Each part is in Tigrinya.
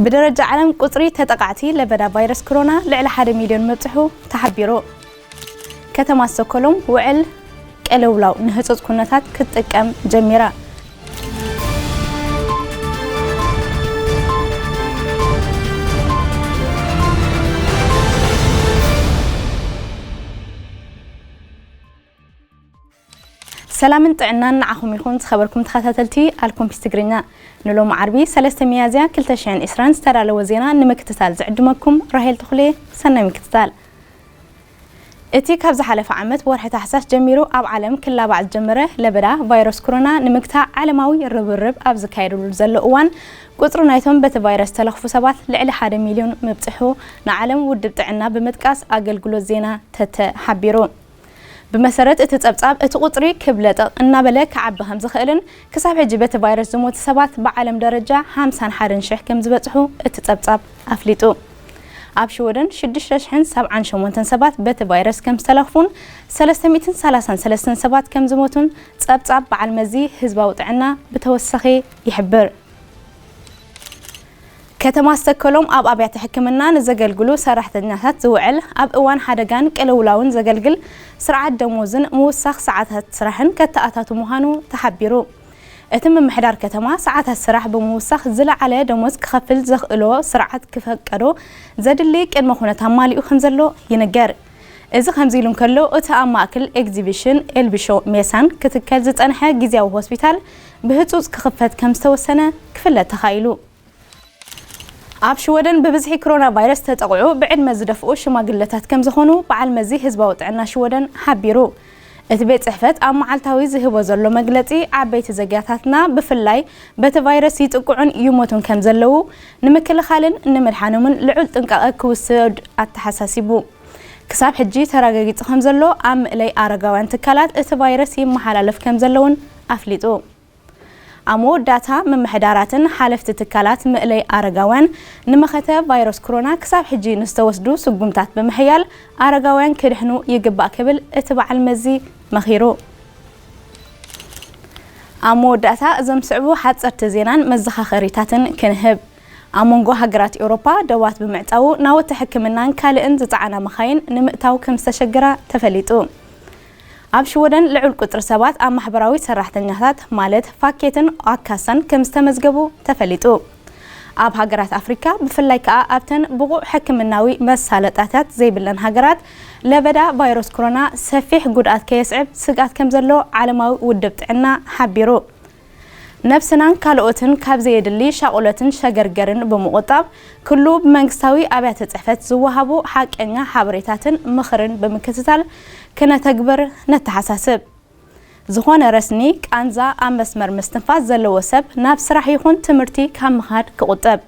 ብደረጃ ዓለም ቁጽሪ ተጠቃዕቲ ለበዳ ቫይረስ ኮሮና ልዕሊ ሓደ ሚልዮን ምብጽሑ ተሓቢሩ። ከተማ ስቶኮሎም ውዕል ቅልውላው ንህጹጽ ኩነታት ክትጥቀም ጀሚራ። ሰላምን ጥዕናን ንዓኹም ይኹን ዝኸበርኩም ተኸታተልቲ ኣልኮምፒስ ትግርኛ። ንሎሚ ዓርቢ ሰለስተ ሚያዝያ ክልተ ሽሕን ዕስራን ዝተዳለወ ዜና ንምክትታል ዝዕድመኩም ራሄል ተኽሌ። ሰናይ ምክትታል። እቲ ካብ ዝሓለፈ ዓመት ወርሒ ታሕሳስ ጀሚሩ ኣብ ዓለም ክላባዕ ዝጀመረ ለበዳ ቫይረስ ኮሮና ንምግታእ ዓለማዊ ርብርብ ኣብ ዝካየደሉ ዘሎ እዋን፣ ቁጽሪ ናይቶም በቲ ቫይረስ ዝተለኽፉ ሰባት ልዕሊ ሓደ ሚልዮን ምብጽሑ ንዓለም ውድብ ጥዕና ብምጥቃስ ኣገልግሎት ዜና ተተ ሓቢሩ። ብመሰረት እቲ ጸብጻብ፣ እቲ ቁጽሪ ክብ ለጠቕ እናበለ ክዓቢ ከም ዝኽእልን ክሳብ ሕጂ በቲ ቫይረስ ዝሞቱ ሰባት ብዓለም ደረጃ ሓምሳን ሓደን ሽሕ ከም ዝበጽሑ እቲ ጸብጻብ ኣፍሊጡ። ኣብ ሽወደን ሽዱሽተ ሽሕን ሰብዓን ሸሞንተን ሰባት በቲ ቫይረስ ከም ዝተለኽፉን ሰለስተ ሚእትን ሰላሳን ሰለስተን ሰባት ከም ዝሞቱን ጸብጻብ በዓል መዚ ህዝባዊ ጥዕና ብተወሳኺ ይሕብር። ከተማ ስተኮሎም ኣብ ኣብያተ ሕክምና ንዘገልግሉ ሰራሕተኛታት ዝውዕል ኣብ እዋን ሓደጋን ቅልውላውን ዘገልግል ስርዓት ደሞዝን ምውሳኽ ሰዓታት ስራሕን ከተኣታቱ ምዃኑ ተሓቢሩ። እቲ ምምሕዳር ከተማ ሰዓታት ስራሕ ብምውሳኽ ዝለዓለ ደሞዝ ክኸፍል ዘኽእሎ ስርዓት ክፈቀዶ ዘድሊ ቅድመ ኩነት ኣማሊኡ ከም ዘሎ ይንገር። እዚ ከምዚ ኢሉ እንከሎ፣ እቲ ኣብ ማእከል ኤግዚቢሽን ኤልቢሾ ሜሳን ክትከል ዝጸንሐ ግዝያዊ ሆስፒታል ብህጹጽ ክኽፈት ከም ዝተወሰነ ክፍለጥ ተኻኢሉ። ኣብ ሽወደን ብብዝሒ ኮሮና ቫይረስ ተጠቕዑ ብዕድመ ዝደፍኡ ሽማግለታት ከም ዝኾኑ በዓል መዚ ህዝባዊ ጥዕና ሽወደን ሓቢሩ። እቲ ቤት ጽሕፈት ኣብ መዓልታዊ ዝህቦ ዘሎ መግለጺ፣ ዓበይቲ ዘግያታትና ብፍላይ በቲ ቫይረስ ይጥቅዑን ይሞቱን ከም ዘለዉ ንምክልኻልን ንምድሓኖምን ልዑል ጥንቃቐ ክውሰድ ኣተሓሳሲቡ። ክሳብ ሕጂ ተረጋጊጹ ከም ዘሎ ኣብ ምእለይ ኣረጋውያን ትካላት እቲ ቫይረስ ይመሓላለፍ ከም ዘለውን ኣፍሊጡ። ኣብ መወዳእታ፣ ምምሕዳራትን ሓለፍቲ ትካላት ምእለይ ኣረጋውያን ንመኸተ ቫይረስ ኮሮና ክሳብ ሕጂ ንዝተወስዱ ስጉምታት ብምሕያል ኣረጋውያን ክድሕኑ ይግባእ ክብል እቲ በዓል መዚ መኺሩ። ኣብ መወዳእታ፣ እዞም ዝስዕቡ ሓጸርቲ ዜናን መዘኻኸሪታትን ክንህብ። ኣብ መንጎ ሃገራት ኤውሮፓ ደባት ብምዕጻዉ ናውቲ ሕክምናን ካልእን ዝጸዓና መኻይን ንምእታው ከም ዝተሸገራ ተፈሊጡ። ኣብ ሽወደን ልዑል ቁጽሪ ሰባት ኣብ ማሕበራዊ ሰራሕተኛታት ማለት ፋኬትን ኣካሳን ከም ዝተመዝገቡ ተፈሊጡ። ኣብ ሃገራት ኣፍሪካ ብፍላይ ከኣ ኣብተን ብቑዕ ሕክምናዊ መሳለጣታት ዘይብለን ሃገራት ለበዳ ቫይረስ ኮሮና ሰፊሕ ጉድኣት ከየስዕብ ስግኣት ከም ዘሎ ዓለማዊ ውድብ ጥዕና ሓቢሩ። ነብስናን ካልኦትን ካብ ዘየድሊ ሻቑሎትን ሸገርገርን ብምቑጣብ፣ ኩሉ ብመንግስታዊ ኣብያተ ጽሕፈት ዝወሃቡ ሓቀኛ ሓበሬታትን ምኽርን ብምክትታል ክነተግብር ነተሓሳስብ። ዝኾነ ረስኒ፣ ቃንዛ፣ ኣብ መስመር ምስትንፋስ ዘለዎ ሰብ ናብ ስራሕ ይኹን ትምህርቲ ካብ ምኻድ ክቑጠብ።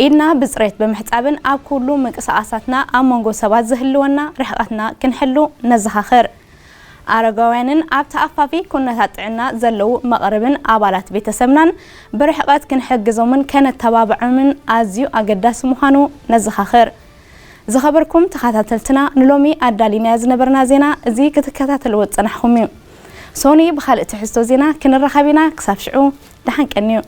ኢድና ብጽሬት ብምሕጻብን ኣብ ኩሉ ምንቅስቓሳትና ኣብ መንጎ ሰባት ዝህልወና ርሕቐትና ክንሕሉ ነዘኻኽር። ኣረጋውያንን ኣብ ተኣፋፊ ኩነታት ጥዕና ዘለዉ መቕርብን ኣባላት ቤተሰብናን ብርሕቐት ክንሕግዞምን ከነተባብዖምን ኣዝዩ ኣገዳሲ ምዃኑ ነዘኻኽር። ዝኸበርኩም ተኸታተልትና፣ ንሎሚ ኣዳሊናዮ ዝነበርና ዜና እዚ ክትከታተልዎ ዝጸናሕኩም እዩ። ሶኒ ብኻልእ ትሕዝቶ ዜና ክንራኸብ ኢና። ክሳብ ሽዑ፣ ደሓን ቀንዩ።